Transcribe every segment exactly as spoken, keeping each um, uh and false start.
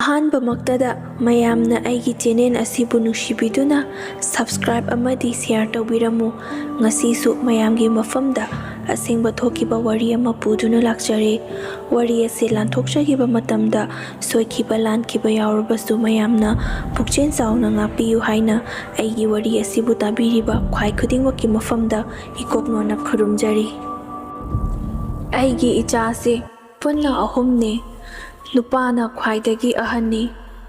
ꯑꯍꯥꯟꯕꯃꯛꯇꯗ ꯃꯌꯥꯝꯅ ꯑꯩꯒꯤ ꯆꯦꯅꯦꯜ ꯑꯁꯤꯕꯨ ꯅꯨꯡꯁꯤꯕꯤꯗꯨꯅ subscribe ꯑꯃꯗꯤ share ꯇꯧꯕꯤꯔꯝꯃꯨ꯫ ꯉꯁꯤꯁꯨ ꯃꯌꯥꯝꯒꯤ ꯃꯐꯝꯗ ꯑꯁꯦꯡꯕ ꯊꯣꯛꯈꯤꯕ ꯋꯥꯔꯤ ꯑꯃ ꯄꯨꯗꯨꯅ ꯂꯥꯛꯆꯔꯦ꯫ ꯋꯥꯔꯤ ꯑꯁꯤ ꯂꯥꯟꯊꯣꯛꯆꯈꯤꯕ ꯃꯇꯝꯗ ꯁꯣꯏꯈꯤꯕ ꯂꯥꯟꯈꯤꯕ ꯌꯥꯎꯔꯕꯁꯨ ꯃꯌꯥꯝꯅ ꯄꯨꯛꯆꯦꯜ ꯆꯥꯎꯅ ꯉꯥꯛꯄꯤꯌꯨ ꯍꯥꯏꯅ ꯑꯩꯒꯤ ꯋꯥꯔꯤ ꯑꯁꯤꯕꯨ ꯇꯥꯕꯤꯔꯤꯕ ꯈ꯭ꯋꯥꯏ ꯈꯨꯗꯤꯡꯃꯛꯀꯤ ꯃꯐꯝꯗ ꯏꯀꯣꯛ ꯅꯣꯟꯅ ꯈꯨꯔꯨꯝꯖꯔꯤ꯫ ꯑꯩꯒꯤ ꯏꯆꯥꯁꯦ ꯄꯨꯟꯅ ꯑꯍꯨꯝꯅꯦ꯫ ꯅꯨꯄꯥꯅ ꯈ꯭ꯋꯥꯏꯗꯒꯤ ꯑꯍꯟꯅꯤ꯫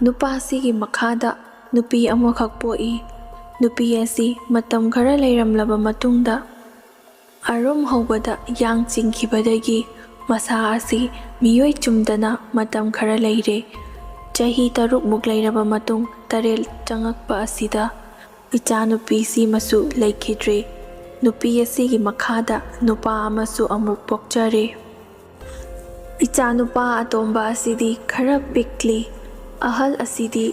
ꯅꯨꯄꯥꯁꯤꯒꯤ ꯃꯈꯥꯗ ꯅꯨꯄꯤ ꯑꯃꯈꯛ ꯄꯣꯛꯏ꯫ ꯅꯨꯄꯤ ꯑꯁꯤ ꯃꯇꯝ ꯈꯔ ꯂꯩꯔꯝꯂꯕ ꯃꯇꯨꯡꯗ ꯑꯔꯨꯝ ꯍꯧꯕꯗ ꯌꯥꯡ ꯆꯤꯡꯈꯤꯕꯗꯒꯤ ꯃꯁꯥ ꯑꯁꯤ ꯃꯤꯑꯣꯏ ꯆꯨꯝꯗꯅ ꯃꯇꯝ ꯈꯔ ꯂꯩꯔꯦ꯫ ꯆꯍꯤ ꯇꯔꯨꯛꯃꯨꯛ ꯂꯩꯔꯕ ꯃꯇꯨꯡ ꯇꯔꯦꯠ ꯆꯪꯉꯛꯄ ꯑꯁꯤꯗ ꯏꯆꯥꯅꯨꯄꯤꯁꯤꯃꯁꯨ ꯂꯩꯈꯤꯗ꯭ꯔꯦ꯫ ꯅꯨꯄꯤ ꯑꯁꯤꯒꯤ ꯃꯈꯥꯗ ꯅꯨꯄꯥ ꯑꯃꯁꯨ ꯑꯃꯨꯛ ꯄꯣꯛꯆꯔꯦ꯫ ꯏꯆꯥꯅꯨꯄꯥ ꯑꯇꯣꯝꯕ ꯑꯁꯤꯗꯤ ꯈꯔ ꯄꯤꯛꯂꯤ꯫ ꯑꯍꯜ ꯑꯁꯤꯗꯤ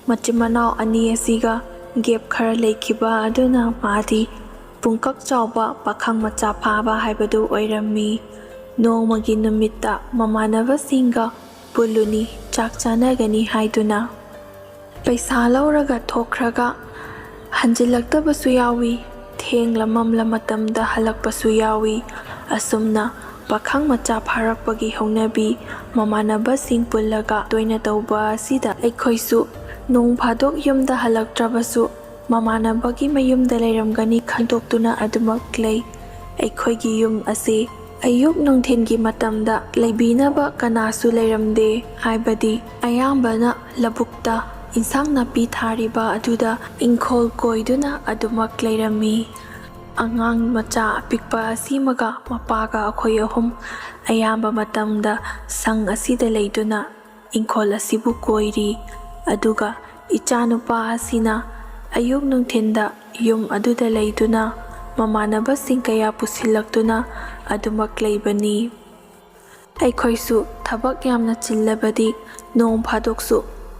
ꯃꯆꯤꯟ ꯃꯅꯥꯎ ꯑꯅꯤ ꯑꯁꯤꯒ gap ꯈꯔ ꯂꯩꯈꯤꯕ ꯑꯗꯨꯅ ꯃꯥꯗꯤ ꯄꯨꯡꯀꯛ ꯆꯥꯎꯕ ꯄꯥꯈꯪ ꯃꯆꯥ ꯐꯥꯕ ꯍꯥꯏꯕꯗꯨ ꯑꯣꯏꯔꯝꯃꯤ꯫ ꯅꯣꯡꯃꯒꯤ ꯅꯨꯃꯤꯠꯇ ꯃꯃꯥꯟꯅꯕꯁꯤꯡꯒ ꯄꯨꯜꯂꯨꯅꯤ, ꯆꯥꯛ ꯆꯥꯅꯒꯅꯤ ꯍꯥꯏꯗꯨꯅ ꯄꯩꯁꯥ ꯂꯧꯔꯒ ꯊꯣꯛꯈ꯭ꯔꯒ ꯍꯟꯖꯤꯜꯂꯛꯇꯕꯁꯨ ꯌꯥꯎꯏ, ꯊꯦꯡꯂ ꯃꯝꯂ ꯃꯇꯝꯗ ꯍꯜꯂꯛꯄꯁꯨ ꯌꯥꯎꯏ꯫ ꯑꯁꯨꯝꯅ ꯄꯥꯈꯪ ꯃꯆꯥ ꯐꯥꯔꯛꯄꯒꯤ ꯍꯧꯅꯕꯤ ꯃꯃꯥꯟꯅꯕꯁꯤꯡ ꯄꯨꯜꯂꯒ ꯇꯣꯏꯅ ꯇꯧꯕ ꯑꯁꯤꯗ ꯑꯩꯈꯣꯏꯁꯨ ꯅꯣꯡ ꯐꯥꯗꯣꯛ ꯌꯨꯝꯗ ꯍꯜꯂꯛꯇ꯭ꯔꯕꯁꯨ ꯃꯃꯥꯟꯅꯕꯒꯤ ꯃꯌꯨꯝꯗ ꯂꯩꯔꯝꯒꯅꯤ ꯈꯟꯗꯣꯛꯇꯨꯅ ꯑꯗꯨꯃꯛ ꯂꯩ꯫ ꯑꯩꯈꯣꯏꯒꯤ ꯌꯨꯝ ꯑꯁꯤ ꯑꯌꯨꯛ ꯅꯨꯡꯊꯤꯜꯒꯤ ꯃꯇꯝꯗ ꯂꯩꯕꯤꯅꯕ ꯀꯅꯥꯁꯨ ꯂꯩꯔꯝꯗꯦ, ꯍꯥꯏꯕꯗꯤ ꯑꯌꯥꯝꯕꯅ ꯂꯧꯕꯨꯛꯇ ꯏꯟꯁꯥꯡ ꯅꯥꯄꯤ ꯊꯥꯔꯤꯕ ꯑꯗꯨꯗ ꯏꯪꯈꯣꯜ ꯀꯣꯏꯗꯨꯅ ꯑꯗꯨꯃꯛ ꯂꯩꯔꯝꯃꯤ꯫ ꯑꯉꯥꯡ ꯃꯆꯥ ꯑꯄꯤꯛꯄ ꯑꯁꯤꯃꯒ ꯃꯄꯥꯒ ꯑꯩꯈꯣꯏ ꯑꯍꯨꯝ ꯑꯌꯥꯝꯕ ꯃꯇꯝꯗ ꯁꯪ ꯑꯁꯤꯗ ꯂꯩꯗꯨꯅ ꯏꯪꯈꯣꯜ ꯑꯁꯤꯕꯨ ꯀꯣꯏꯔꯤ꯫ ꯑꯗꯨꯒ ꯏꯆꯥꯅꯨꯄꯥ ꯑꯁꯤꯅ ꯑꯌꯨꯛ ꯅꯨꯡꯊꯤꯟꯗ ꯌꯨꯝ ꯑꯗꯨꯗ ꯂꯩꯗꯨꯅ ꯃꯃꯥꯟꯅꯕꯁꯤꯡ ꯀꯌꯥ ꯄꯨꯁꯤꯜꯂꯛꯇꯨꯅ ꯑꯗꯨꯃꯛ ꯂꯩꯕꯅꯤ꯫ ꯑꯩꯈꯣꯏꯁꯨ ꯊꯕꯛ ꯌꯥꯝꯅ ꯆꯤꯜꯂꯕꯗꯤ ꯅꯣꯡ ꯐꯥꯗꯣꯛꯁꯨ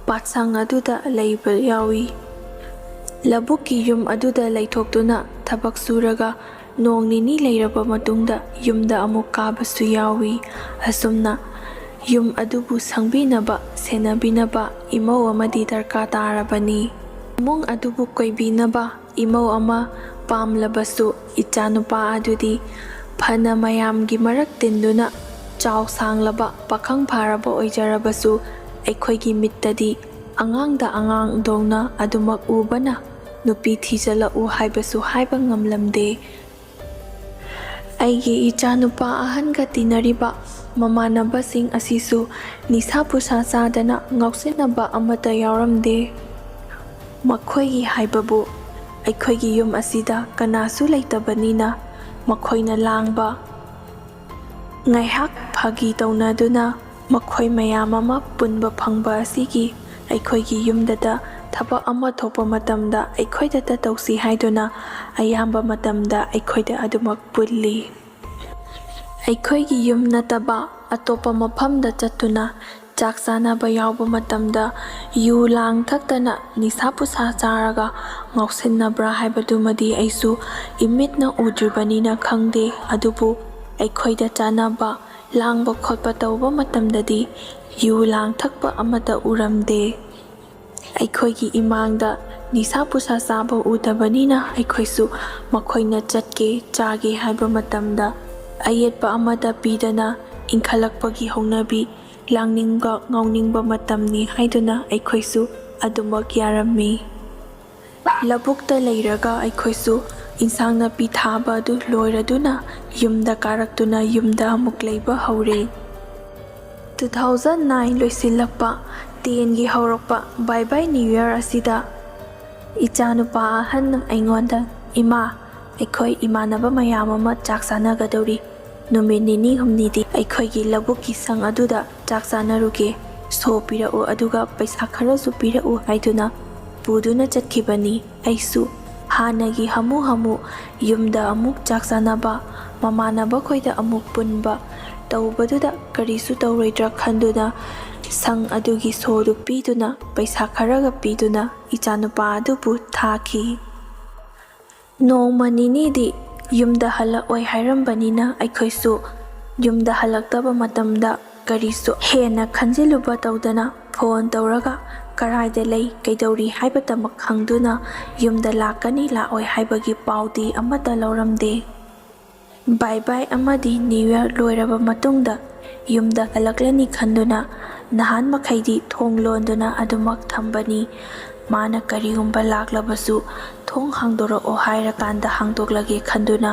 ꯄꯥꯠꯁꯪ ꯑꯗꯨꯗ ꯂꯩꯕ ꯌꯥꯎꯏ꯫ ꯂꯧꯕꯨꯛꯀꯤ ꯌꯨꯝ ꯑꯗꯨꯗ ꯂꯩꯊꯣꯛꯇꯨꯅ ꯊꯕꯛ ꯁꯨꯔꯒ ꯅꯣꯡ ꯅꯤꯅꯤ ꯂꯩꯔꯕ ꯃꯇꯨꯡꯗ ꯌꯨꯝꯗ ꯑꯃꯨꯛ ꯀꯥꯕꯁꯨ ꯌꯥꯎꯏ꯫ ꯑꯁꯨꯝꯅ ꯌꯨꯝ ꯑꯗꯨꯕꯨ ꯁꯪꯕꯤꯅꯕ, ꯁꯦꯟꯅꯕꯤꯅꯕ ꯏꯃꯧ ꯑꯃꯗꯤ ꯗꯔꯀꯥꯔ ꯇꯥꯔꯕꯅꯤ꯫ ꯏꯃꯨꯡ ꯑꯗꯨꯕꯨ ꯀꯣꯏꯕꯤꯅꯕ ꯏꯃꯧ ꯑꯃ ꯄꯥꯝꯂꯕꯁꯨ, ꯏꯆꯥꯅꯨꯄꯥ ꯑꯗꯨꯗꯤ ꯐꯅ ꯃꯌꯥꯝꯒꯤ ꯃꯔꯛ ꯇꯤꯟꯗꯨꯅ ꯆꯥꯎ ꯁꯥꯡꯂꯕ ꯄꯥꯈꯪ ꯐꯥꯔꯕ ꯑꯣꯏꯖꯔꯕꯁꯨ, ꯑꯩꯈꯣꯏꯒꯤ ꯃꯤꯠꯇꯗꯤ ꯑꯉꯥꯡꯗ ꯑꯉꯥꯡꯗꯧꯅ ꯑꯗꯨꯃꯛ ꯎꯕꯅ ꯅꯨꯄꯤ ꯊꯤꯖꯤꯜꯂꯛꯎ ꯍꯥꯏꯕꯁꯨ ꯍꯥꯏꯕ ꯉꯝꯂꯝꯗꯦ꯫ ꯑꯩꯒꯤ ꯏꯆꯥꯅꯨꯄꯥ ꯑꯍꯟꯒ ꯇꯤꯟꯅꯔꯤꯕ ꯃꯃꯥꯟꯅꯕꯁꯤꯡ ꯑꯁꯤꯁꯨ ꯅꯤꯁꯥ ꯄꯨꯁꯥ ꯆꯥꯗꯅ ꯉꯥꯎꯁꯤꯟꯅꯕ ꯑꯃꯠꯇ ꯌꯥꯎꯔꯝꯗꯦ꯫ ꯃꯈꯣꯏꯒꯤ ꯍꯥꯏꯕꯕꯨ, ꯑꯩꯈꯣꯏꯒꯤ ꯌꯨꯝ ꯑꯁꯤꯗ ꯀꯅꯥꯁꯨ ꯂꯩꯇꯕꯅꯤꯅ ꯃꯈꯣꯏꯅ ꯂꯥꯡꯕ, ꯉꯥꯏꯍꯥꯛ ꯐꯥꯒꯤ ꯇꯧꯅꯗꯨꯅ ꯃꯈꯣꯏ ꯃꯌꯥꯝ ꯑꯃ ꯄꯨꯟꯕ ꯐꯪꯕ ꯑꯁꯤꯒꯤ ꯑꯩꯈꯣꯏꯒꯤ ꯌꯨꯝꯗꯇ ꯊꯕꯛ ꯑꯃ ꯊꯣꯛꯄ ꯃꯇꯝꯗ ꯑꯩꯈꯣꯏꯗꯇ ꯇꯧꯁꯤ ꯍꯥꯏꯗꯨꯅ ꯑꯌꯥꯝꯕ ꯃꯇꯝꯗ ꯑꯩꯈꯣꯏꯗ ꯑꯗꯨꯃꯛ ꯄꯨꯜꯂꯤ꯫ ꯑꯩꯈꯣꯏꯒꯤ ꯌꯨꯝ ꯅꯠꯇꯕ ꯑꯇꯣꯞꯄ ꯃꯐꯝꯗ ꯆꯠꯇꯨꯅ ꯆꯥꯛ ꯆꯥꯅꯕ ꯌꯥꯎꯕ ꯃꯇꯝꯗ ꯌꯨ ꯂꯥꯡ ꯊꯛꯇꯅ ꯅꯤꯁꯥ ꯄꯨꯁꯥ ꯆꯥꯔꯒ ꯉꯥꯎꯁꯤꯟꯅꯕ꯭ꯔꯥ ꯍꯥꯏꯕꯗꯨꯃꯗꯤ ꯑꯩꯁꯨ ꯏꯃꯤꯠꯅ ꯎꯗ꯭ꯔꯤꯕꯅꯤꯅ ꯈꯪꯗꯦ꯫ ꯑꯗꯨꯕꯨ ꯑꯩꯈꯣꯏꯗ ꯆꯥꯅꯕ, ꯂꯥꯡꯕ ꯈꯣꯠꯄ ꯇꯧꯕ ꯃꯇꯝꯗꯗꯤ ꯌꯨ ꯂꯥꯡ ꯊꯛꯄ ꯑꯃꯠꯇ ꯎꯔꯝꯗꯦ꯫ ꯑꯩꯈꯣꯏꯒꯤ ꯏꯃꯥꯡꯗ ꯅꯤꯁꯥ ꯄꯨꯁꯥ ꯆꯥꯕ ꯎꯗꯕꯅꯤꯅ ꯑꯩꯈꯣꯏꯁꯨ ꯃꯈꯣꯏꯅ ꯆꯠꯀꯦ, ꯆꯥꯒꯦ ꯍꯥꯏꯕ ꯃꯇꯝꯗ ꯑꯌꯦꯠꯄ ꯑꯃꯠꯇ ꯄꯤꯗꯅ ꯏꯟꯈꯠꯂꯛꯄꯒꯤ ꯍꯧꯅꯕꯤ, ꯂꯥꯡꯅꯤꯡꯕ, ꯉꯥꯎꯅꯤꯡꯕ ꯃꯇꯝꯅꯤ ꯍꯥꯏꯗꯨꯅ ꯑꯩꯈꯣꯏꯁꯨ ꯑꯗꯨꯃꯛ ꯌꯥꯔꯝꯃꯤ꯫ ꯂꯧꯕꯨꯛꯇ ꯂꯩꯔꯒ ꯑꯩꯈꯣꯏꯁꯨ ꯏꯟꯁꯥꯡ ꯅꯥꯄꯤ ꯊꯥꯕ ꯑꯗꯨ ꯂꯣꯏꯔꯗꯨꯅ ꯌꯨꯝꯗ ꯀꯥꯔꯛꯇꯨꯅ ꯌꯨꯝꯗ ꯑꯃꯨꯛ ꯂꯩꯕ ꯍꯧꯔꯦ꯫ Two thousand nine ꯂꯣꯏꯁꯤꯜꯂꯛꯄ, tenꯒꯤ ꯍꯧꯔꯛꯄ, bye bye New Year ꯑꯁꯤꯗ ꯏꯆꯥꯅꯨꯄꯥ ꯑꯍꯟꯅ ꯑꯩꯉꯣꯟꯗ, "ꯏꯃꯥ, ꯑꯩꯈꯣꯏ ꯏꯃꯥꯟꯅꯕ ꯃꯌꯥꯝ ꯑꯃ ꯆꯥꯛ ꯆꯥꯅꯒꯗꯧꯔꯤ꯫ ꯅꯨꯃꯤꯠ ꯅꯤꯅꯤ ꯍꯨꯝꯅꯤꯗꯤ ꯑꯩꯈꯣꯏꯒꯤ ꯂꯧꯕꯨꯛꯀꯤ ꯁꯪ ꯑꯗꯨꯗ ꯆꯥꯛ ꯆꯥꯅꯔꯨꯒꯦ꯫ ꯁꯣ ꯄꯤꯔꯛꯎ, ꯑꯗꯨꯒ ꯄꯩꯁꯥ ꯈꯔꯁꯨ ꯄꯤꯔꯛꯎ" ꯍꯥꯏꯗꯨꯅ ꯄꯨꯗꯨꯅ ꯆꯠꯈꯤꯕꯅꯤ꯫ ꯑꯩꯁꯨ ꯍꯥꯟꯅꯒꯤ ꯍꯥꯃꯨ ꯍꯥꯃꯨ ꯌꯨꯝꯗ ꯑꯃꯨꯛ ꯆꯥꯛ ꯆꯥꯅꯕ, ꯃꯃꯥꯟꯅꯕꯈꯣꯏꯗ ꯑꯃꯨꯛ ꯄꯨꯟꯕ ꯇꯧꯕꯗꯨꯗ ꯀꯔꯤꯁꯨ ꯇꯧꯔꯣꯏꯗ꯭ꯔꯥ ꯈꯟꯗꯨꯅ ꯁꯪ ꯑꯗꯨꯒꯤ ꯁꯣꯗꯨ ꯄꯤꯗꯨꯅ, ꯄꯩꯁꯥ ꯈꯔꯒ ꯄꯤꯗꯨꯅ ꯏꯆꯥꯅꯨꯄꯥ ꯑꯗꯨꯕꯨ ꯊꯥꯈꯤ꯫ ꯅꯣꯡꯃ ꯅꯤꯅꯤꯗꯤ ꯌꯨꯝꯗ ꯍꯜꯂꯛꯑꯣꯏ ꯍꯥꯏꯔꯝꯕꯅꯤꯅ ꯑꯩꯈꯣꯏꯁꯨ ꯌꯨꯝꯗ ꯍꯜꯂꯛꯇꯕ ꯃꯇꯝꯗ ꯀꯔꯤꯁꯨ ꯍꯦꯟꯅ ꯈꯟꯖꯤꯜꯂꯨꯕ ꯇꯧꯗꯅ ꯐꯣꯟ ꯇꯧꯔꯒ ꯀꯔꯥꯏꯗ ꯂꯩ, ꯀꯩꯗꯧꯔꯤ ꯍꯥꯏꯕꯇꯃꯛ ꯈꯪꯗꯨꯅ ꯌꯨꯝꯗ ꯂꯥꯛꯀꯅꯤ ꯂꯥꯛꯑꯣꯏ ꯍꯥꯏꯕꯒꯤ ꯄꯥꯎꯗꯤ ꯑꯃꯠꯇ ꯂꯧꯔꯝꯗꯦ꯫ ꯕꯥꯏ ꯕꯥꯏ ꯑꯃꯗꯤ ꯅ꯭ꯌꯨ ꯌꯔ ꯂꯣꯏꯔꯕ ꯃꯇꯨꯡꯗ ꯌꯨꯝꯗ ꯍꯜꯂꯛꯂꯅꯤ ꯈꯟꯗꯨꯅ ꯅꯍꯥꯟ ꯃꯈꯩꯗꯤ ꯊꯣꯡ ꯂꯣꯟꯗꯨꯅ ꯑꯗꯨꯃꯛ ꯊꯝꯕꯅꯤ꯫ ꯃꯥꯅ ꯀꯔꯤꯒꯨꯝꯕ ꯂꯥꯛꯂꯕꯁꯨ ꯊꯣꯡ ꯍꯥꯡꯗꯣꯔꯛꯑꯣ ꯍꯥꯏꯔꯀꯥꯟꯗ ꯍꯥꯡꯗꯣꯛꯂꯒꯦ ꯈꯟꯗꯨꯅ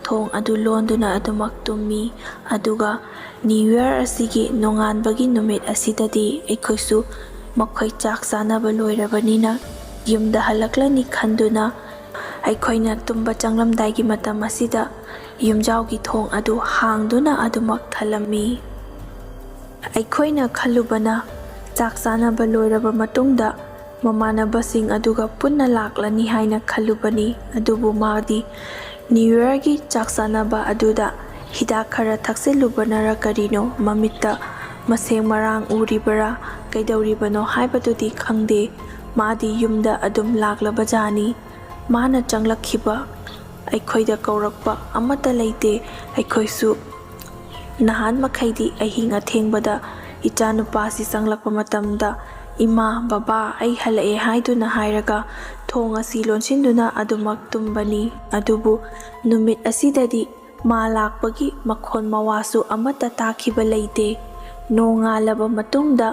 ꯊꯣꯡ ꯑꯗꯨ ꯂꯣꯟꯗꯨꯅ ꯑꯗꯨꯃꯛ ꯇꯨꯝꯃꯤ꯫ ꯑꯗꯨꯒ ꯅ꯭ꯌꯨ ꯌꯔ ꯑꯁꯤꯒꯤ ꯅꯣꯡꯉꯥꯟꯕꯒꯤ ꯅꯨꯃꯤꯠ ꯑꯁꯤꯗꯗꯤ ꯑꯩꯈꯣꯏꯁꯨ ꯃꯈꯣꯏ ꯆꯥꯛ ꯆꯥꯅꯕ ꯂꯣꯏꯔꯕꯅꯤꯅ ꯌꯨꯝꯗ ꯍꯜꯂꯛꯂꯅꯤ ꯈꯟꯗꯨꯅ ꯑꯩꯈꯣꯏꯅ ꯇꯨꯝꯕ ꯆꯪꯂꯝꯗꯥꯏꯒꯤ ꯃꯇꯝ ꯑꯁꯤꯗ ꯌꯨꯝꯖꯥꯎꯒꯤ ꯊꯣꯡ ꯑꯗꯨ ꯍꯥꯡꯗꯨꯅ ꯑꯗꯨꯃꯛ ꯊꯜꯂꯝꯃꯤ꯫ ꯑꯩꯈꯣꯏꯅ ꯈꯜꯂꯨꯕꯅ ꯆꯥꯛ ꯆꯥꯅꯕ ꯂꯣꯏꯔꯕ ꯃꯇꯨꯡꯗ ꯃꯃꯥꯟꯅꯕꯁꯤꯡ ꯑꯗꯨꯒ ꯄꯨꯟꯅ ꯂꯥꯛꯂꯅꯤ ꯍꯥꯏꯅ ꯈꯜꯂꯨꯕꯅꯤ꯫ ꯑꯗꯨꯕꯨ ꯃꯥꯗꯤ ꯅ꯭ꯌꯨ ꯌꯔꯒꯤ ꯆꯥꯛ ꯆꯥꯅꯕ ꯑꯗꯨꯗ ꯍꯤꯗꯥꯛ ꯈꯔ ꯊꯛꯆꯤꯜꯂꯨꯕꯅꯔ ꯀꯔꯤꯅꯣ ꯃꯃꯤꯠꯇ ꯃꯁꯦꯡ ꯃꯔꯥꯡ ꯎꯔꯤꯕꯔꯥ ꯀꯩꯗꯧꯔꯤꯕꯅꯣ ꯍꯥꯏꯕꯗꯨꯗꯤ ꯈꯪꯗꯦ꯫ ꯃꯥꯗꯤ ꯌꯨꯝꯗ ꯑꯗꯨꯝ ꯂꯥꯛꯂꯕ ꯖꯥꯠꯅꯤ꯫ ꯃꯥꯅ ꯆꯪꯂꯛꯈꯤꯕ ꯑꯩꯈꯣꯏꯗ ꯀꯧꯔꯛꯄ ꯑꯃꯠꯇ ꯂꯩꯇꯦ꯫ ꯑꯩꯈꯣꯏꯁꯨ ꯅꯍꯥꯟ ꯃꯈꯩꯗꯤ ꯑꯍꯤꯡ ꯑꯊꯦꯡꯕꯗ ꯏꯆꯥꯅꯨꯄꯥꯁꯤ ꯆꯪꯂꯛꯄ ꯃꯇꯝꯗ "ꯏꯃꯥ, ꯕꯕꯥ, ꯑꯩ ꯍꯜꯂꯛꯑꯦ" ꯍꯥꯏꯗꯨꯅ ꯍꯥꯏꯔꯒ ꯊꯣꯡ ꯑꯁꯤ ꯂꯣꯟꯁꯤꯟꯗꯨꯅ ꯑꯗꯨꯃꯛ ꯇꯨꯝꯕꯅꯤ꯫ ꯑꯗꯨꯕꯨ ꯅꯨꯃꯤꯠ ꯑꯁꯤꯗꯗꯤ ꯃꯥ ꯂꯥꯛꯄꯒꯤ ꯃꯈꯣꯟ ꯃꯋꯥꯁꯨ ꯑꯃꯠꯇ ꯇꯥꯈꯤꯕ ꯂꯩꯇꯦ꯫ ꯅꯣꯡꯉꯥꯜꯂꯕ ꯃꯇꯨꯡꯗ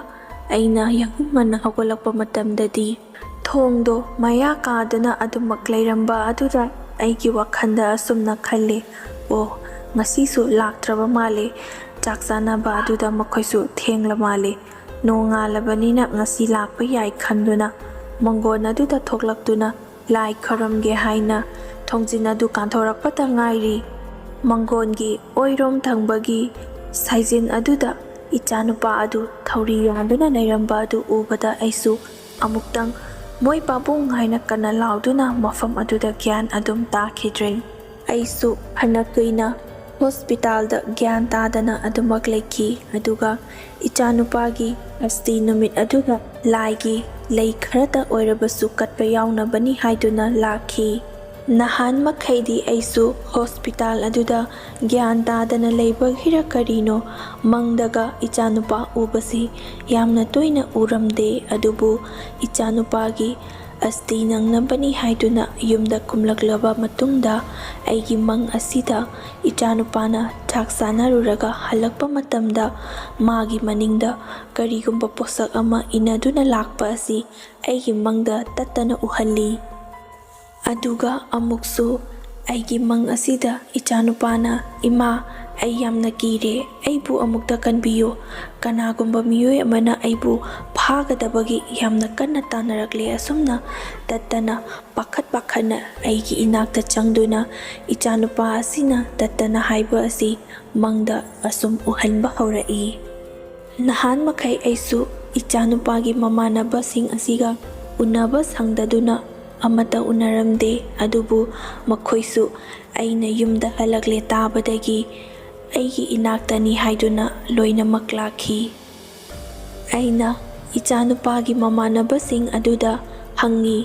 ꯑꯩꯅ ꯌꯥꯍꯧ ꯉꯟꯅ ꯍꯧꯒꯠꯂꯛꯄ ꯃꯇꯝꯗꯗꯤ ꯊꯣꯡꯗꯣ ꯃꯌꯥ ꯀꯥꯗꯨꯅ ꯑꯗꯨꯃꯛ ꯂꯩꯔꯝꯕ ꯑꯗꯨꯗ ꯑꯩꯒꯤ ꯋꯥꯈꯜꯗ ꯑꯁꯨꯝꯅ ꯈꯜꯂꯤ, "ꯑꯣ, ꯉꯁꯤꯁꯨ ꯂꯥꯛꯇ꯭ꯔꯕ ꯃꯥꯜꯂꯦ꯫ ꯆꯥꯛ ꯆꯥꯅꯕ ꯑꯗꯨꯗ ꯃꯈꯣꯏꯁꯨ ꯊꯦꯡꯂ ꯃꯥꯜꯂꯦ꯫ ꯅꯣꯡꯉꯥꯜꯂꯕꯅꯤꯅ ꯉꯁꯤ ꯂꯥꯛꯄ ꯌꯥꯏ" ꯈꯟꯗꯨꯅ ꯃꯪꯒꯣꯟ ꯑꯗꯨꯗ ꯊꯣꯛꯂꯛꯇꯨꯅ ꯂꯥꯏ ꯈꯣꯏꯔꯝꯒꯦ ꯍꯥꯏꯅ ꯊꯣꯡꯖꯤꯟ ꯑꯗꯨ ꯀꯥꯟꯊꯣꯔꯛꯄꯇ ꯉꯥꯏꯔꯤ꯫ ꯃꯪꯒꯣꯟꯒꯤ ꯑꯣꯏꯔꯣꯝ ꯊꯪꯕꯒꯤ ꯁꯥꯏꯖꯤꯟ ꯑꯗꯨꯗ ꯏꯆꯥꯅꯨꯄꯥ ꯑꯗꯨ ꯊꯧꯔꯤ ꯌꯥꯟꯗꯨꯅ ꯂꯩꯔꯝꯕ ꯑꯗꯨ ꯎꯕꯗ ꯑꯩꯁꯨ ꯑꯃꯨꯛꯇꯪ "ꯃꯣꯏ ꯄꯥꯕꯨꯡ" ꯍꯥꯏꯅ ꯀꯟꯅ ꯂꯥꯎꯗꯨꯅ ꯃꯐꯝ ꯑꯗꯨꯗ ꯒ꯭ꯌꯥꯟ ꯑꯗꯨꯝ ꯇꯥꯈꯤꯗ꯭ꯔꯦ꯫ ꯑꯩꯁꯨ ꯐꯅ ꯀꯨꯏꯅ ꯍꯣꯁꯄꯤꯇꯥꯜꯗ ꯒ꯭ꯌꯥꯟ ꯇꯥꯗꯅ ꯑꯗꯨꯃꯛ ꯂꯩꯈꯤ꯫ ꯑꯗꯨꯒ ꯏꯆꯥꯅꯨꯄꯥꯒꯤ ꯑꯁꯇꯤ ꯅꯨꯃꯤꯠ ꯑꯗꯨꯗ ꯂꯥꯏꯒꯤ ꯂꯩ ꯈꯔꯇ ꯑꯣꯏꯔꯕꯁꯨ ꯀꯠꯄ ꯌꯥꯎꯅꯕꯅꯤ ꯍꯥꯏꯗꯨꯅ ꯂꯥꯛꯈꯤ꯫ ꯅꯍꯥꯟ ꯃꯈꯩꯗꯤ ꯑꯩꯁꯨ ꯍꯣꯁꯄꯤꯇꯥꯜ ꯑꯗꯨꯗ ꯒ꯭ꯌꯥꯟ ꯇꯥꯗꯅ ꯂꯩꯕꯒꯤꯔ ꯀꯔꯤꯅꯣ, ꯃꯪꯗꯒ ꯏꯆꯥꯅꯨꯄꯥ ꯎꯕꯁꯤ ꯌꯥꯝꯅ ꯇꯣꯏꯅ ꯎꯔꯝꯗꯦ꯫ ꯑꯗꯨꯕꯨ ꯏꯆꯥꯅꯨꯄꯥꯒꯤ ꯑꯁꯇꯤ ꯅꯪꯅꯕꯅꯤ ꯍꯥꯏꯗꯨꯅ ꯌꯨꯝꯗ ꯀꯨꯝꯂꯛꯂꯕ ꯃꯇꯨꯡꯗ, ꯑꯩꯒꯤ ꯃꯪ ꯑꯁꯤꯗ ꯏꯆꯥꯅꯨꯄꯥꯅ ꯆꯥꯛ ꯆꯥꯅꯔꯨꯔꯒ ꯍꯜꯂꯛꯄ ꯃꯇꯝꯗ, ꯃꯥꯒꯤ ꯃꯅꯤꯡꯗ ꯀꯔꯤꯒꯨꯝꯕ ꯄꯣꯠꯁꯛ ꯑꯃ ꯏꯟꯅꯗꯨꯅ ꯂꯥꯛꯄ ꯑꯁꯤ ꯑꯩꯒꯤ ꯃꯪꯗ ꯇꯠꯇꯅ ꯎꯍꯜꯂꯤ꯫ ꯑꯗꯨꯒ ꯑꯃꯨꯛꯁꯨ ꯑꯩꯒꯤ ꯃꯪ ꯑꯁꯤꯗ ꯏꯆꯥꯅꯨꯄꯥꯅ, "ꯏꯃꯥ, ꯑꯩ ꯌꯥꯝꯅ ꯀꯤꯔꯦ, ꯑꯩꯕꯨ ꯑꯃꯨꯛꯇ ꯀꯟꯕꯤꯌꯨ, ꯀꯅꯥꯒꯨꯝꯕ ꯃꯤꯑꯣꯏ ꯑꯃꯅ ꯑꯩꯕꯨ ꯐꯥꯒꯗꯕꯒꯤ ꯌꯥꯝꯅ ꯀꯟꯅ ꯇꯥꯟꯅꯔꯛꯂꯦ꯫" ꯑꯁꯨꯝꯅ ꯇꯠꯇꯅ ꯄꯥꯈꯠ ꯄꯥꯈꯠꯅ ꯑꯩꯒꯤ ꯏꯅꯥꯛꯇ ꯆꯪꯗꯨꯅ ꯏꯆꯥꯅꯨꯄꯥ ꯑꯁꯤꯅ ꯇꯠꯇꯅ ꯍꯥꯏꯕ ꯑꯁꯤ ꯃꯪꯗ ꯑꯁꯨꯝ ꯎꯍꯟꯕ ꯍꯧꯔꯛꯏ꯫ ꯅꯍꯥꯟ ꯃꯈꯩ ꯑꯩꯁꯨ ꯏꯆꯥꯅꯨꯄꯥꯒꯤ ꯃꯃꯥꯟꯅꯕꯁꯤꯡ ꯑꯁꯤꯒ ꯎꯅꯕ ꯁꯪꯗꯗꯨꯅ ꯑꯃꯠꯇ ꯎꯅꯔꯝꯗꯦ꯫ ꯑꯗꯨꯕꯨ ꯃꯈꯣꯏꯁꯨ ꯑꯩꯅ ꯌꯨꯝꯗ ꯍꯜꯂꯛꯂꯦ ꯇꯥꯕꯗꯒꯤ ꯑꯩꯒꯤ ꯏꯅꯥꯛꯇꯅꯤ ꯍꯥꯏꯗꯨꯅ ꯂꯣꯏꯅꯃꯛ ꯂꯥꯛꯈꯤ꯫ ꯑꯩꯅ ꯏꯆꯥꯅꯨꯄꯥꯒꯤ ꯃꯃꯥꯟꯅꯕꯁꯤꯡ ꯑꯗꯨꯗ ꯍꯪꯉꯤ,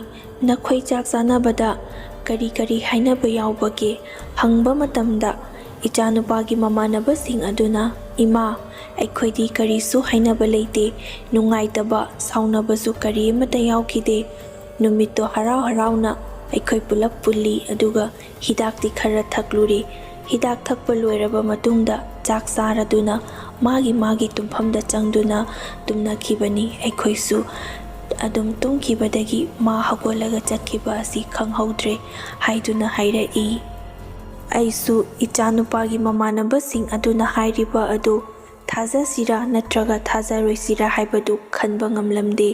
"ꯅꯈꯣꯏ ꯆꯥꯛ ꯆꯥꯅꯕꯗ ꯀꯔꯤ ꯀꯔꯤ ꯍꯥꯏꯅꯕ ꯌꯥꯎꯕꯒꯦ?" ꯍꯪꯕ ꯃꯇꯝꯗ, ꯏꯆꯥꯅꯨꯄꯥꯒꯤ ꯃꯃꯥꯟꯅꯕꯁꯤꯡ ꯑꯗꯨꯅ, "ꯏꯃꯥ, ꯑꯩꯈꯣꯏꯗꯤ ꯀꯔꯤꯁꯨ ꯍꯥꯏꯅꯕ ꯂꯩꯇꯦ, ꯅꯨꯡꯉꯥꯏꯇꯕ, ꯁꯥꯎꯅꯕꯁꯨ ꯀꯔꯤ ꯑꯃꯠꯇ ꯌꯥꯎꯈꯤꯗꯦ꯫ ꯅꯨꯃꯤꯠꯇꯣ ꯍꯔꯥꯎ ꯍꯔꯥꯎꯅ ꯑꯩꯈꯣꯏ ꯄꯨꯂꯞ ꯄꯨꯜꯂꯤ, ꯑꯗꯨꯒ ꯍꯤꯗꯥꯛꯇꯤ ꯈꯔ ꯊꯛꯂꯨꯔꯦ꯫ ꯍꯤꯗꯥꯛ ꯊꯛꯄ ꯂꯣꯏꯔꯕ ꯃꯇꯨꯡꯗ ꯆꯥꯛ ꯆꯥꯔꯗꯨꯅ ꯃꯥꯒꯤ ꯃꯥꯒꯤ ꯇꯨꯝꯐꯝꯗ ꯆꯪꯗꯨꯅ ꯇꯨꯝꯅꯈꯤꯕꯅꯤ꯫ ꯑꯩꯈꯣꯏꯁꯨ ꯑꯗꯨꯝ ꯇꯨꯝꯈꯤꯕꯗꯒꯤ ꯃꯥ ꯍꯧꯒꯠꯂꯒ ꯆꯠꯈꯤꯕ ꯑꯁꯤ ꯈꯪꯍꯧꯗ꯭ꯔꯦ" ꯍꯥꯏꯗꯨꯅ ꯍꯥꯏꯔꯛꯏ꯫ ꯑꯩꯁꯨ ꯏꯆꯥꯅꯨꯄꯥꯒꯤ ꯃꯃꯥꯟꯅꯕꯁꯤꯡ ꯑꯗꯨꯅ ꯍꯥꯏꯔꯤꯕ ꯑꯗꯨ ꯊꯥꯖꯁꯤꯔꯥ ꯅꯠꯇ꯭ꯔꯒ ꯊꯥꯖꯔꯣꯏꯁꯤꯔꯥ ꯍꯥꯏꯕꯗꯨ ꯈꯟꯕ ꯉꯝꯂꯝꯗꯦ꯫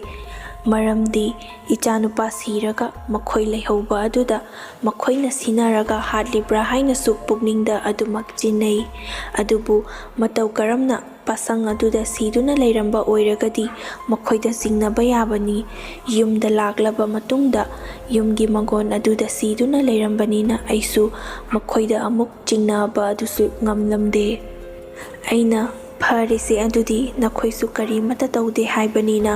ꯃꯔꯝꯗꯤ ꯏꯆꯥꯅꯨꯄꯥ ꯁꯤꯔꯒ ꯃꯈꯣꯏ ꯂꯩꯍꯧꯕ ꯑꯗꯨꯗ ꯃꯈꯣꯏꯅ ꯁꯤꯅꯔꯒ ꯍꯥꯠꯂꯤꯕ꯭ꯔꯥ ꯍꯥꯏꯅꯁꯨ ꯄꯨꯛꯅꯤꯡꯗ ꯑꯗꯨꯃꯛ ꯆꯤꯟꯅꯩ꯫ ꯑꯗꯨꯕꯨ ꯃꯇꯧ ꯀꯔꯝꯅ ꯄꯥꯁꯪ ꯑꯗꯨꯗ ꯁꯤꯗꯨꯅ ꯂꯩꯔꯝꯕ ꯑꯣꯏꯔꯒꯗꯤ ꯃꯈꯣꯏꯗ ꯆꯤꯡꯅꯕ ꯌꯥꯕꯅꯤ꯫ ꯌꯨꯝꯗ ꯂꯥꯛꯂꯕ ꯃꯇꯨꯡꯗ ꯌꯨꯝꯒꯤ ꯃꯪꯒꯣꯟ ꯑꯗꯨꯗ ꯁꯤꯗꯨꯅ ꯂꯩꯔꯝꯕꯅꯤꯅ ꯑꯩꯁꯨ ꯃꯈꯣꯏꯗ ꯑꯃꯨꯛ ꯆꯤꯡꯅꯕ ꯑꯗꯨꯁꯨ ꯉꯝꯂꯝꯗꯦ꯫ ꯑꯩꯅ ꯐꯔꯦꯁꯦ, ꯑꯗꯨꯗꯤ ꯅꯈꯣꯏꯁꯨ ꯀꯔꯤꯃꯠꯇ ꯇꯧꯗꯦ ꯍꯥꯏꯕꯅꯤꯅ꯫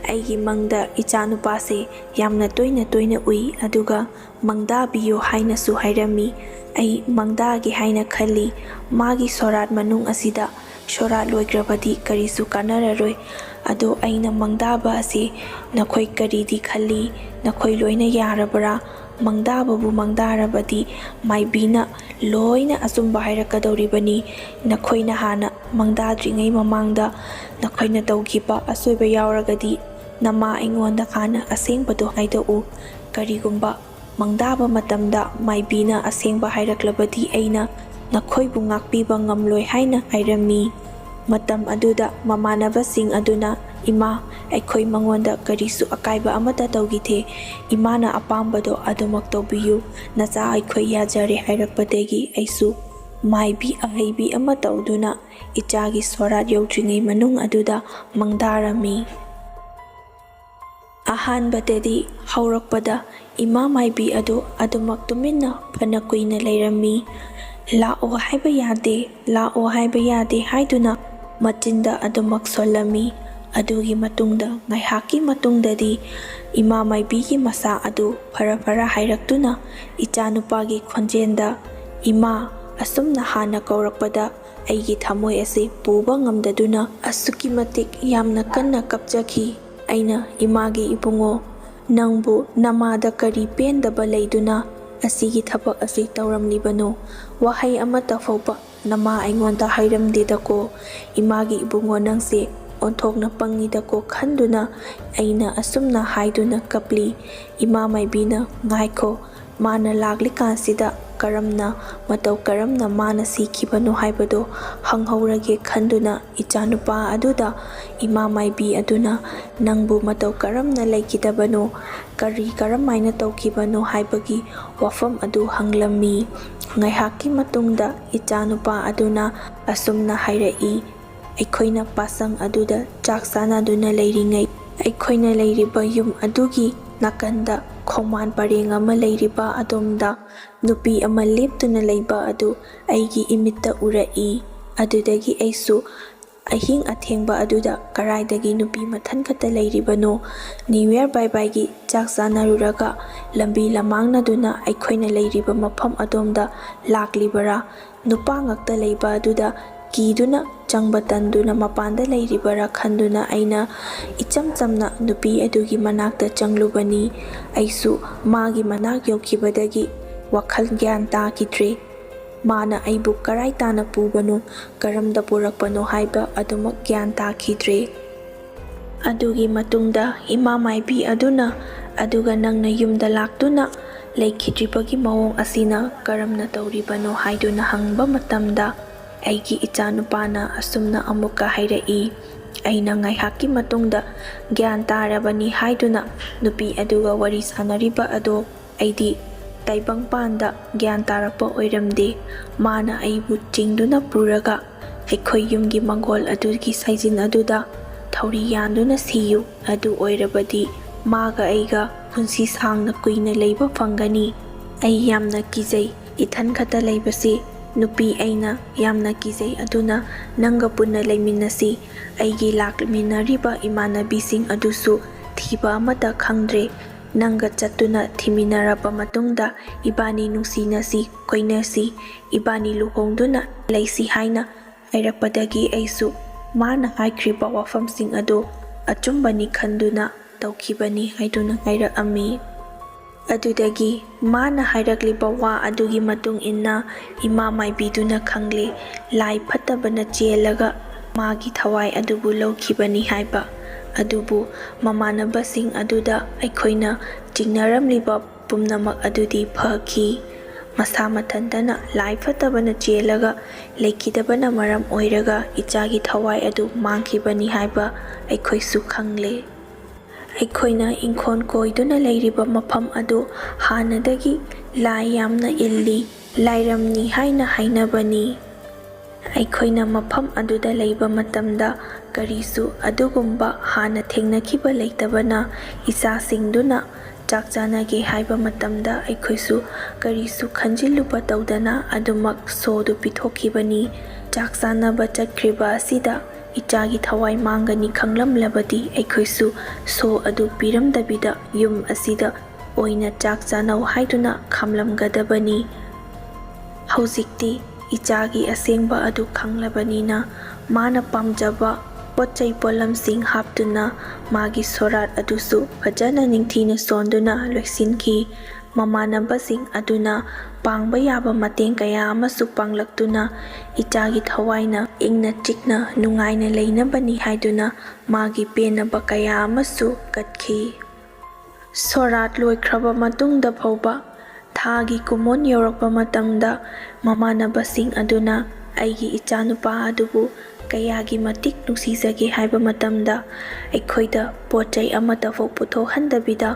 ꯑꯩꯒꯤ ꯃꯪꯗ ꯏꯆꯥꯅꯨꯄꯥꯁꯦ ꯌꯥꯝꯅ ꯇꯣꯏꯅ ꯇꯣꯏꯅ ꯎꯏ, ꯑꯗꯨꯒ ꯃꯪꯗꯥꯕꯤꯌꯨ ꯍꯥꯏꯅꯁꯨ ꯍꯥꯏꯔꯝꯃꯤ꯫ ꯑꯩ ꯃꯪꯗꯥꯒꯦ ꯍꯥꯏꯅ ꯈꯜꯂꯤ꯫ ꯃꯥꯒꯤ ꯁꯣꯔꯥꯠ ꯃꯅꯨꯡ ꯑꯁꯤꯗ ꯁꯣꯔꯥꯠ ꯂꯣꯏꯈ꯭ꯔꯕꯗꯤ ꯀꯔꯤꯁꯨ ꯀꯥꯟꯅꯔꯔꯣꯏ꯫ ꯑꯗꯣ ꯑꯩꯅ ꯃꯪꯗꯥꯕ ꯑꯁꯤ ꯅꯈꯣꯏ ꯀꯔꯤꯗꯤ ꯈꯜꯂꯤ? ꯅꯈꯣꯏ ꯂꯣꯏꯅ ꯌꯥꯔꯕ꯭ꯔꯥ? ꯃꯪꯗꯥꯕꯕꯨ ꯃꯪꯗꯥꯔꯕꯗꯤ ꯃꯥꯏꯕꯤꯅ ꯂꯣꯏꯅ ꯑꯆꯨꯝꯕ ꯍꯥꯏꯔꯛꯀꯗꯧꯔꯤꯕꯅꯤ꯫ ꯅꯈꯣꯏꯅ ꯍꯥꯟꯅ ꯃꯪꯗꯥꯗ꯭ꯔꯤꯉꯩ ꯃꯃꯥꯡꯗ ꯅꯈꯣꯏꯅ ꯇꯧꯈꯤꯕ ꯑꯁꯣꯏꯕ ꯌꯥꯎꯔꯒꯗꯤ ꯅꯃꯥ ꯑꯩꯉꯣꯟꯗ ꯍꯥꯟꯅ ꯑꯁꯦꯡꯕꯗꯣ ꯍꯥꯏꯗꯣꯛꯎ꯫ ꯀꯔꯤꯒꯨꯝꯕ ꯃꯪꯗꯥꯕ ꯃꯇꯝꯗ ꯃꯥꯏꯕꯤꯅ ꯑꯁꯦꯡꯕ ꯍꯥꯏꯔꯛꯂꯕꯗꯤ ꯑꯩꯅ ꯅꯈꯣꯏꯕꯨ ꯉꯥꯛꯄꯤꯕ ꯉꯝꯂꯣꯏ ꯍꯥꯏꯅ ꯍꯥꯏꯔꯝꯃꯤ꯫ ꯃꯇꯝ ꯑꯗꯨꯗ ꯃꯃꯥꯟꯅꯕꯁꯤꯡ ꯑꯗꯨꯅ, "ꯏꯃꯥ, ꯑꯩꯈꯣꯏ ꯃꯉꯣꯟꯗ ꯀꯔꯤꯁꯨ ꯑꯀꯥꯏꯕ ꯑꯃꯠꯇ ꯇꯧꯈꯤꯗꯦ꯫ ꯏꯃꯥꯅ ꯑꯄꯥꯝꯕꯗꯣ ꯑꯗꯨꯃꯛ ꯇꯧꯕꯤꯌꯨ꯫ ꯅꯆꯥ ꯑꯩꯈꯣꯏ ꯌꯥꯖꯔꯦ" ꯍꯥꯏꯔꯛꯄꯗꯒꯤ ꯑꯩꯁꯨ ꯃꯥꯏꯕꯤ ꯑꯍꯩꯕꯤ ꯑꯃ ꯇꯧꯗꯨꯅ ꯏꯆꯥꯒꯤ ꯁꯣꯔꯥꯠ ꯌꯧꯗ꯭ꯔꯤꯉꯩ ꯃꯅꯨꯡ ꯑꯗꯨꯗ ꯃꯪꯗꯥꯔꯝꯃꯤ꯫ ꯑꯍꯥꯟꯕꯗꯗꯤ ꯍꯧꯔꯛꯄꯗ ꯏꯃꯥ ꯃꯥꯏꯕꯤ ꯑꯗꯨ ꯑꯗꯨꯃꯛ ꯇꯨꯃꯤꯟꯅ ꯐꯅ ꯀꯨꯏꯅ ꯂꯩꯔꯝꯃꯤ꯫ "ꯂꯥꯛꯑꯣ ꯍꯥꯏꯕ ꯌꯥꯗꯦ, ꯂꯥꯛꯑꯣ ꯍꯥꯏꯕ ꯌꯥꯗꯦ" ꯍꯥꯏꯗꯨꯅ ꯃꯆꯤꯟꯗ ꯑꯗꯨꯃꯛ ꯁꯣꯜꯂꯝꯃꯤ꯫ ꯑꯗꯨꯒꯤ ꯃꯇꯨꯡꯗ, ꯉꯥꯏꯍꯥꯛꯀꯤ ꯃꯇꯨꯡꯗꯗꯤ ꯏꯃꯥ ꯃꯥꯏꯕꯤꯒꯤ ꯃꯁꯥ ꯑꯗꯨ ꯐꯔ ꯐꯔ ꯍꯥꯏꯔꯛꯇꯨꯅ ꯏꯆꯥꯅꯨꯄꯥꯒꯤ ꯈꯣꯟꯖꯦꯜꯗ, "ꯏꯃꯥ" ꯑꯁꯨꯝꯅ ꯍꯥꯟꯅ ꯀꯧꯔꯛꯄꯗ ꯑꯩꯒꯤ ꯊꯃꯣꯏ ꯑꯁꯤ ꯄꯨꯕ ꯉꯝꯗꯗꯨꯅ ꯑꯁꯨꯛꯀꯤ ꯃꯇꯤꯛ ꯌꯥꯝꯅ ꯀꯟꯅ ꯀꯞꯆꯈꯤ꯫ ꯑꯩꯅ, "ꯏꯃꯥꯒꯤ ꯏꯕꯨꯡꯉꯣ, ꯅꯪꯕꯨ ꯅꯃꯥꯗ ꯀꯔꯤ ꯄꯦꯟꯗꯕ ꯂꯩꯗꯨꯅ ꯑꯁꯤꯒꯤ ꯊꯕꯛ ꯑꯁꯤ ꯇꯧꯔꯝꯂꯤꯕꯅꯣ? ꯋꯥꯍꯩ ꯑꯃꯠꯇ ꯐꯥꯎꯕ ꯅꯃꯥ ꯑꯩꯉꯣꯟꯗ ꯍꯥꯏꯔꯝꯗꯦꯗꯀꯣ꯫ ꯏꯃꯥꯒꯤ ꯏꯕꯨꯡꯉꯣ, ꯅꯪꯁꯦ ꯑꯣꯟꯊꯣꯛꯅ ꯄꯪꯉꯤꯗꯀꯣ" ꯈꯟꯗꯨꯅ ꯑꯩꯅ ꯑꯁꯨꯝꯅ ꯍꯥꯏꯗꯨꯅ ꯀꯞꯂꯤ꯫ ꯏꯃꯥ ꯃꯥꯏꯕꯤꯅ, "ꯉꯥꯏꯈꯣ, ꯃꯥꯅ ꯂꯥꯛꯂꯤꯀꯥꯟꯁꯤꯗ ꯀꯔꯝꯅ, ꯃꯇꯧ ꯀꯔꯝꯅ ꯃꯥꯅ ꯁꯤꯈꯤꯕꯅꯣ ꯍꯥꯏꯕꯗꯣ ꯍꯪꯍꯧꯔꯒꯦ" ꯈꯟꯗꯨꯅ ꯏꯆꯥꯅꯨꯄꯥ ꯑꯗꯨꯗ ꯏꯃꯥ ꯃꯥꯏꯕꯤ ꯑꯗꯨꯅ ꯅꯪꯕꯨ ꯃꯇꯧ ꯀꯔꯝꯅ ꯂꯩꯈꯤꯗꯕꯅꯣ, ꯀꯔꯤ ꯀꯔꯝꯍꯥꯏꯅ ꯇꯧꯈꯤꯕꯅꯣ ꯍꯥꯏꯕꯒꯤ ꯋꯥꯐꯝ ꯑꯗꯨ ꯍꯪꯂꯝꯃꯤ꯫ ꯉꯥꯏꯍꯥꯛꯀꯤ ꯃꯇꯨꯡꯗ ꯏꯆꯥꯅꯨꯄꯥ ꯑꯗꯨꯅ ꯑꯁꯨꯝꯅ ꯍꯥꯏꯔꯛꯏ, "ꯑꯩꯈꯣꯏꯅ ꯄꯥꯁꯪ ꯑꯗꯨꯗ ꯆꯥꯛ ꯆꯥꯅꯗꯨꯅ ꯂꯩꯔꯤꯉꯩ, ꯑꯩꯈꯣꯏꯅ ꯂꯩꯔꯤꯕ ꯌꯨꯝ ꯑꯗꯨꯒꯤ ꯅꯥꯀꯟꯗ ꯈꯣꯡꯕꯥꯟ ꯄꯔꯦꯡ ꯑꯃ ꯂꯩꯔꯤꯕ ꯑꯗꯣꯝꯗ ꯅꯨꯄꯤ ꯑꯃ ꯂꯦꯞꯇꯨꯅ ꯂꯩꯕ ꯑꯗꯨ ꯑꯩꯒꯤ ꯏꯃꯤꯠꯇ ꯎꯔꯛꯏ꯫ ꯑꯗꯨꯗꯒꯤ ꯑꯩꯁꯨ ꯑꯍꯤꯡ ꯑꯊꯦꯡꯕ ꯑꯗꯨꯗ ꯀꯔꯥꯏꯗꯒꯤ ꯅꯨꯄꯤ ꯃꯊꯟ ꯈꯛꯇ ꯂꯩꯔꯤꯕꯅꯣ? New Year bye byeꯒꯤ ꯆꯥꯛ ꯆꯥꯅꯔꯨꯔꯒ ꯂꯝꯕꯤ ꯂꯃꯥꯡꯅꯗꯨꯅ ꯑꯩꯈꯣꯏꯅ ꯂꯩꯔꯤꯕ ꯃꯐꯝ ꯑꯗꯣꯝꯗ ꯂꯥꯛꯂꯤꯕꯔꯥ? ꯅꯨꯄꯥ ꯉꯥꯛꯇ ꯂꯩꯕ ꯑꯗꯨꯗ ꯀꯤꯗꯨꯅ ꯆꯪꯕ ꯇꯟꯗꯨꯅ ꯃꯄꯥꯟꯗ ꯂꯩꯔꯤꯕꯔꯥ ꯈꯟꯗꯨꯅ ꯑꯩꯅ ꯏꯆꯝ ꯆꯝꯅ ꯅꯨꯄꯤ ꯑꯗꯨꯒꯤ ꯃꯅꯥꯛꯇ ꯆꯪꯂꯨꯕꯅꯤ꯫ ꯑꯩꯁꯨ ꯃꯥꯒꯤ ꯃꯅꯥꯛ ꯌꯧꯈꯤꯕꯗꯒꯤ ꯋꯥꯈꯜ ꯒ꯭ꯌꯥꯟ ꯇꯥꯈꯤꯗ꯭ꯔꯦ꯫ ꯃꯥꯅ ꯑꯩꯕꯨ ꯀꯔꯥꯏ ꯇꯥꯅ ꯄꯨꯕꯅꯣ, ꯀꯔꯝꯗ ꯄꯨꯔꯛꯄꯅꯣ ꯍꯥꯏꯕ ꯑꯗꯨꯃꯛ ꯒ꯭ꯌꯥꯟ ꯇꯥꯈꯤꯗ꯭ꯔꯦ꯫ ꯑꯗꯨꯒꯤ ꯃꯇꯨꯡꯗ ꯏꯃꯥ ꯃꯥꯏꯕꯤ ꯑꯗꯨꯅ, "ꯑꯗꯨꯒ ꯅꯪꯅ ꯌꯨꯝꯗ ꯂꯥꯛꯇꯨꯅ ꯂꯩꯈꯤꯗ꯭ꯔꯤꯕꯒꯤ ꯃꯑꯣꯡ ꯑꯁꯤꯅ ꯀꯔꯝꯅ ꯇꯧꯔꯤꯕꯅꯣ?" ꯍꯥꯏꯗꯨꯅ ꯍꯪꯕ ꯃꯇꯝꯗ, ꯑꯩꯒꯤ ꯏꯆꯥꯅꯨꯄꯥꯅ ꯑꯁꯨꯝꯅ ꯑꯃꯨꯛꯀ ꯍꯥꯏꯔꯛꯏ꯫ ꯑꯩꯅ ꯉꯥꯏꯍꯥꯛꯀꯤ ꯃꯇꯨꯡꯗ ꯒ꯭ꯌꯥꯟ ꯇꯥꯔꯕꯅꯤ ꯍꯥꯏꯗꯨꯅ ꯅꯨꯄꯤ ꯑꯗꯨꯒ ꯋꯥꯔꯤ ꯁꯥꯟꯅꯔꯤꯕ ꯑꯗꯣ ꯑꯩꯗꯤ ꯇꯥꯏꯕꯪꯄꯥꯟꯗ ꯒ꯭ꯌꯥꯟ ꯇꯥꯔꯛꯄ ꯑꯣꯏꯔꯝꯗꯦ꯫ ꯃꯥꯅ ꯑꯩꯕꯨ ꯆꯤꯡꯗꯨꯅ ꯄꯨꯔꯒ ꯑꯩꯈꯣꯏ ꯌꯨꯝꯒꯤ ꯃꯪꯒꯣꯜ ꯑꯗꯨꯒꯤ ꯁꯥꯏꯖꯤꯟ ꯑꯗꯨꯗ ꯊꯧꯔꯤ ꯌꯥꯟꯗꯨꯅ ꯁꯤꯌꯨ꯫ ꯑꯗꯨ ꯑꯣꯏꯔꯕꯗꯤ ꯃꯥꯒ ꯑꯩꯒ ꯄꯨꯟꯁꯤ ꯁꯥꯡꯅ ꯀꯨꯏꯅ ꯂꯩꯕ ꯐꯪꯒꯅꯤ꯫ ꯑꯩ ꯌꯥꯝꯅ ꯀꯤꯖꯩ꯫ ꯏꯊꯟ ꯈꯛꯇ ꯂꯩꯕꯁꯤ ꯅꯨꯄꯤ ꯑꯩꯅ ꯌꯥꯝꯅ ꯀꯤꯖꯩ꯫ ꯑꯗꯨꯅ ꯅꯪꯒ ꯄꯨꯟꯅ ꯂꯩꯃꯤꯟꯅꯁꯤ꯫ ꯑꯩꯒꯤ ꯂꯥꯛꯃꯤꯟꯅꯔꯤꯕ ꯏꯃꯥꯟꯅꯕꯤꯁꯤꯡ ꯑꯗꯨꯁꯨ ꯊꯤꯕ ꯑꯃꯠꯇ ꯈꯪꯗ꯭ꯔꯦ꯫ ꯅꯪꯒ ꯆꯠꯇꯨꯅ ꯊꯤꯃꯤꯟꯅꯔꯕ ꯃꯇꯨꯡꯗ ꯏꯕꯥꯅꯤ ꯅꯨꯡꯁꯤꯅꯁꯤ, ꯀꯣꯏꯅꯁꯤ, ꯏꯕꯥꯅꯤ ꯂꯨꯍꯣꯡꯗꯨꯅ ꯂꯩꯁꯤ ꯍꯥꯏꯅ ꯍꯥꯏꯔꯛꯄꯗꯒꯤ ꯑꯩꯁꯨ ꯃꯥꯅ ꯍꯥꯏꯈ꯭ꯔꯤꯕ ꯋꯥꯐꯝꯁꯤꯡ ꯑꯗꯨ ꯑꯆꯨꯝꯕꯅꯤ ꯈꯟꯗꯨꯅ ꯇꯧꯈꯤꯕꯅꯤ ꯍꯥꯏꯗꯨꯅ ꯍꯥꯏꯔꯛꯑꯝꯃꯤ꯫ ꯑꯗꯨꯗꯒꯤ ꯃꯥꯅ ꯍꯥꯏꯔꯛꯂꯤꯕ ꯋꯥ ꯑꯗꯨꯒꯤ ꯃꯇꯨꯡ ꯏꯟꯅ ꯏꯃꯥ ꯃꯥꯏꯕꯤꯗꯨꯅ ꯈꯪꯂꯦ, ꯂꯥꯏ ꯐꯠꯇꯕꯅ ꯆꯦꯜꯂꯒ ꯃꯥꯒꯤ ꯊꯋꯥꯏ ꯑꯗꯨꯕꯨ ꯂꯧꯈꯤꯕꯅꯤ ꯍꯥꯏꯕ꯫ ꯑꯗꯨꯕꯨ ꯃꯃꯥꯟꯅꯕꯁꯤꯡ ꯑꯗꯨꯗ ꯑꯩꯈꯣꯏꯅ ꯆꯤꯡꯅꯔꯝꯂꯤꯕ ꯄꯨꯝꯅꯃꯛ ꯑꯗꯨꯗꯤ ꯐꯈꯤ꯫ ꯃꯁꯥ ꯃꯊꯟꯇꯅ ꯂꯥꯏ ꯐꯠꯇꯕꯅ ꯆꯦꯜꯂꯒ ꯂꯩꯈꯤꯗꯕꯅ ꯃꯔꯝ ꯑꯣꯏꯔꯒ ꯏꯆꯥꯒꯤ ꯊꯋꯥꯏ ꯑꯗꯨ ꯃꯥꯡꯈꯤꯕꯅꯤ ꯍꯥꯏꯕ ꯑꯩꯈꯣꯏꯁꯨ ꯈꯪꯂꯦ꯫ ꯑꯩꯈꯣꯏꯅ ꯏꯪꯈꯣꯜ ꯀꯣꯏꯗꯨꯅ ꯂꯩꯔꯤꯕ ꯃꯐꯝ ꯑꯗꯨ ꯍꯥꯟꯅꯗꯒꯤ ꯂꯥꯏ ꯌꯥꯝꯅ ꯏꯜꯂꯤ, ꯂꯥꯏꯔꯝꯅꯤ ꯍꯥꯏꯅ ꯍꯥꯏꯅꯕꯅꯤ꯫ ꯑꯩꯈꯣꯏꯅ ꯃꯐꯝ ꯑꯗꯨꯗ ꯂꯩꯕ ꯃꯇꯝꯗ ꯀꯔꯤꯁꯨ ꯑꯗꯨꯒꯨꯝꯕ ꯍꯥꯟꯅ ꯊꯦꯡꯅꯈꯤꯕ ꯂꯩꯇꯕꯅ, ꯏꯆꯥꯁꯤꯡꯗꯨꯅ ꯆꯥꯛ ꯆꯥꯅꯒꯦ ꯍꯥꯏꯕ ꯃꯇꯝꯗ ꯑꯩꯈꯣꯏꯁꯨ ꯀꯔꯤꯁꯨ ꯈꯟꯖꯤꯜꯂꯨꯕ ꯇꯧꯗꯅ ꯑꯗꯨꯃꯛ ꯁꯣꯗꯨ ꯄꯤꯊꯣꯛꯈꯤꯕꯅꯤ꯫ ꯆꯥꯛ ꯆꯥꯅꯕ ꯆꯠꯈ꯭ꯔꯤꯕ ꯑꯁꯤꯗ ꯏꯆꯥꯒꯤ ꯊꯋꯥꯏ ꯃꯥꯡꯒꯅꯤ ꯈꯪꯂꯝꯂꯕꯗꯤ ꯑꯩꯈꯣꯏꯁꯨ ꯁꯣ ꯑꯗꯨ ꯄꯤꯔꯝꯗꯕꯤꯗ ꯌꯨꯝ ꯑꯁꯤꯗ ꯑꯣꯏꯅ ꯆꯥꯛ ꯆꯥꯅꯧ ꯍꯥꯏꯗꯨꯅ ꯈꯥꯝꯂꯝꯒꯗꯕꯅꯤ꯫ ꯍꯧꯖꯤꯛꯇꯤ ꯏꯆꯥꯒꯤ ꯑꯁꯦꯡꯕ ꯑꯗꯨ ꯈꯪꯂꯕꯅꯤꯅ, ꯃꯥꯅ ꯄꯥꯝꯖꯕ ꯄꯣꯠ ꯆꯩ ꯄꯣꯠꯂꯝꯁꯤꯡ ꯍꯥꯞꯇꯨꯅ ꯃꯥꯒꯤ ꯁꯣꯔꯥꯠ ꯑꯗꯨꯁꯨ ꯐꯖꯅ ꯅꯤꯡꯊꯤꯅ ꯁꯣꯟꯗꯨꯅ ꯂꯣꯏꯁꯤꯟꯈꯤ꯫ ꯃꯃꯥꯟꯅꯕꯁꯤꯡ ꯑꯗꯨꯅ ꯄꯥꯡꯕ ꯌꯥꯕ ꯃꯇꯦꯡ ꯀꯌꯥ ꯑꯃꯁꯨ ꯄꯥꯡꯂꯛꯇꯨꯅ ꯏꯆꯥꯒꯤ ꯊꯋꯥꯏꯅ ꯏꯪꯅ ꯆꯤꯛꯅ ꯅꯨꯡꯉꯥꯏꯅ ꯂꯩꯅꯕꯅꯤ ꯍꯥꯏꯗꯨꯅ ꯃꯥꯒꯤ ꯄꯦꯟꯅꯕ ꯀꯌꯥ ꯑꯃꯁꯨ ꯀꯠꯈꯤ꯫ ꯁꯣꯔꯥꯠ ꯂꯣꯏꯈ꯭ꯔꯕ ꯃꯇꯨꯡꯗ ꯐꯥꯎꯕ ꯊꯥꯒꯤ ꯀꯨꯝꯑꯣꯟ ꯌꯧꯔꯛꯄ ꯃꯇꯝꯗ ꯃꯃꯥꯟꯅꯕꯁꯤꯡ ꯑꯗꯨꯅ ꯑꯩꯒꯤ ꯏꯆꯥꯅꯨꯄꯥ ꯑꯗꯨꯕꯨ ꯀꯌꯥꯒꯤ ꯃꯇꯤꯛ ꯅꯨꯡꯁꯤꯖꯒꯦ ꯍꯥꯏꯕ ꯃꯇꯝꯗ ꯑꯩꯈꯣꯏꯗ ꯄꯣꯠ ꯆꯩ ꯑꯃꯠꯇ ꯐꯥꯎ ꯄꯨꯊꯣꯛꯍꯟꯗꯕꯤꯗ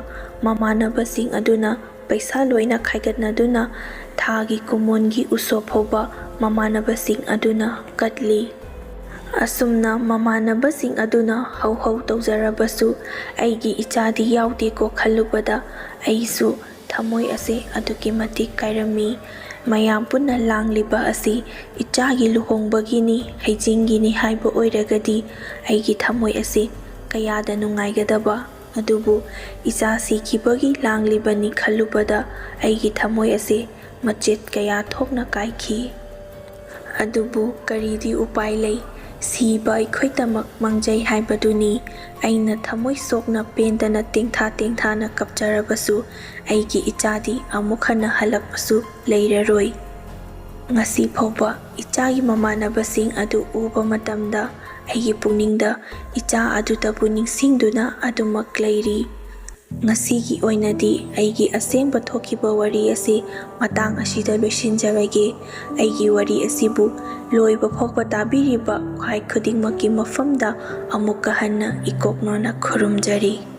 ꯃꯃꯥꯟꯅꯕꯁꯤꯡ ꯑꯗꯨꯅ ꯄꯩꯁꯥ ꯂꯣꯏꯅ ꯈꯥꯏꯒꯠꯅꯗꯨꯅ ꯊꯥꯒꯤ ꯀꯨꯝꯑꯣꯟꯒꯤ ꯎꯁꯣꯞ ꯐꯥꯎꯕ ꯃꯃꯥꯟꯅꯕꯁꯤꯡ ꯑꯗꯨꯅ ꯀꯠꯂꯤ꯫ ꯑꯁꯨꯝꯅ ꯃꯃꯥꯟꯅꯕꯁꯤꯡ ꯑꯗꯨꯅ ꯍꯧ ꯍꯧ ꯇꯧꯖꯔꯕꯁꯨ ꯑꯩꯒꯤ ꯏꯆꯥꯗꯤ ꯌꯥꯎꯗꯦꯀꯣ ꯈꯜꯂꯨꯕꯗ ꯑꯩꯁꯨ ꯊꯃꯣꯏ ꯑꯁꯦ ꯑꯗꯨꯛꯀꯤ ꯃꯇꯤꯛ ꯀꯥꯏꯔꯝꯃꯤ꯫ ꯃꯌꯥꯝ ꯄꯨꯟꯅ ꯂꯥꯡꯂꯤꯕ ꯑꯁꯤ ꯏꯆꯥꯒꯤ ꯂꯨꯍꯣꯡꯕꯒꯤꯅꯤ, ꯍꯩꯖꯤꯡꯒꯤꯅꯤ ꯍꯥꯏꯕ ꯑꯣꯏꯔꯒꯗꯤ ꯑꯩꯒꯤ ꯊꯃꯣꯏ ꯑꯁꯤ ꯀꯌꯥꯗ ꯅꯨꯡꯉꯥꯏꯒꯗꯕ꯫ ꯑꯗꯨꯕꯨ ꯏꯆꯥ ꯁꯤꯈꯤꯕꯒꯤ ꯂꯥꯡꯂꯤꯕꯅꯤ ꯈꯜꯂꯨꯕꯗ ꯑꯩꯒꯤ ꯊꯃꯣꯏ ꯑꯁꯤ ꯃꯆꯦꯠ ꯀꯌꯥ ꯊꯣꯛꯅ ꯀꯥꯏꯈꯤ꯫ ꯑꯗꯨꯕꯨ ꯀꯔꯤꯗꯤ ꯎꯄꯥꯏ ꯂꯩ? ꯁꯤꯕ ꯑꯩꯈꯣꯏꯇꯃꯛ ꯃꯥꯡꯖꯩ ꯍꯥꯏꯕꯗꯨꯅꯤ꯫ ꯑꯩꯅ ꯊꯃꯣꯏ ꯁꯣꯛꯅ ꯄꯦꯟꯗꯅ ꯇꯦꯡꯊꯥ ꯇꯦꯡꯊꯥꯅ ꯀꯞꯆꯔꯕꯁꯨ ꯑꯩꯒꯤ ꯏꯆꯥꯗꯤ ꯑꯃꯨꯛ ꯍꯟꯅ ꯍꯜꯂꯛꯄꯁꯨ ꯂꯩꯔꯔꯣꯏ꯫ ꯉꯁꯤ ꯐꯥꯎꯕ ꯏꯆꯥꯒꯤ ꯃꯃꯥꯟꯅꯕꯁꯤꯡ ꯑꯗꯨ ꯎꯕ ꯃꯇꯝꯗ ꯑꯩꯒꯤ ꯄꯨꯛꯅꯤꯡꯗ ꯏꯆꯥ ꯑꯗꯨꯗꯕꯨ ꯅꯤꯡꯁꯤꯡꯗꯨꯅ ꯑꯗꯨꯃꯛ ꯂꯩꯔꯤ꯫ ꯉꯁꯤꯒꯤ ꯑꯣꯏꯅꯗꯤ ꯑꯩꯒꯤ ꯑꯁꯦꯡꯕ ꯊꯣꯛꯈꯤꯕ ꯋꯥꯔꯤ ꯑꯁꯤ ꯃꯇꯥꯡ ꯑꯁꯤꯗ ꯂꯣꯏꯁꯤꯟꯖꯔꯒꯦ꯫ ꯑꯩꯒꯤ ꯋꯥꯔꯤ ꯑꯁꯤꯕꯨ ꯂꯣꯏꯕ ꯐꯥꯎꯕ ꯇꯥꯕꯤꯔꯤꯕ ꯈ꯭ꯋꯥꯏ ꯈꯨꯗꯤꯡꯃꯛꯀꯤ ꯃꯐꯝꯗ ꯑꯃꯨꯛꯀ ꯍꯟꯅ ꯏꯀꯣꯛꯅꯣꯅ ꯈꯨꯔꯨꯝꯖꯔꯤ꯫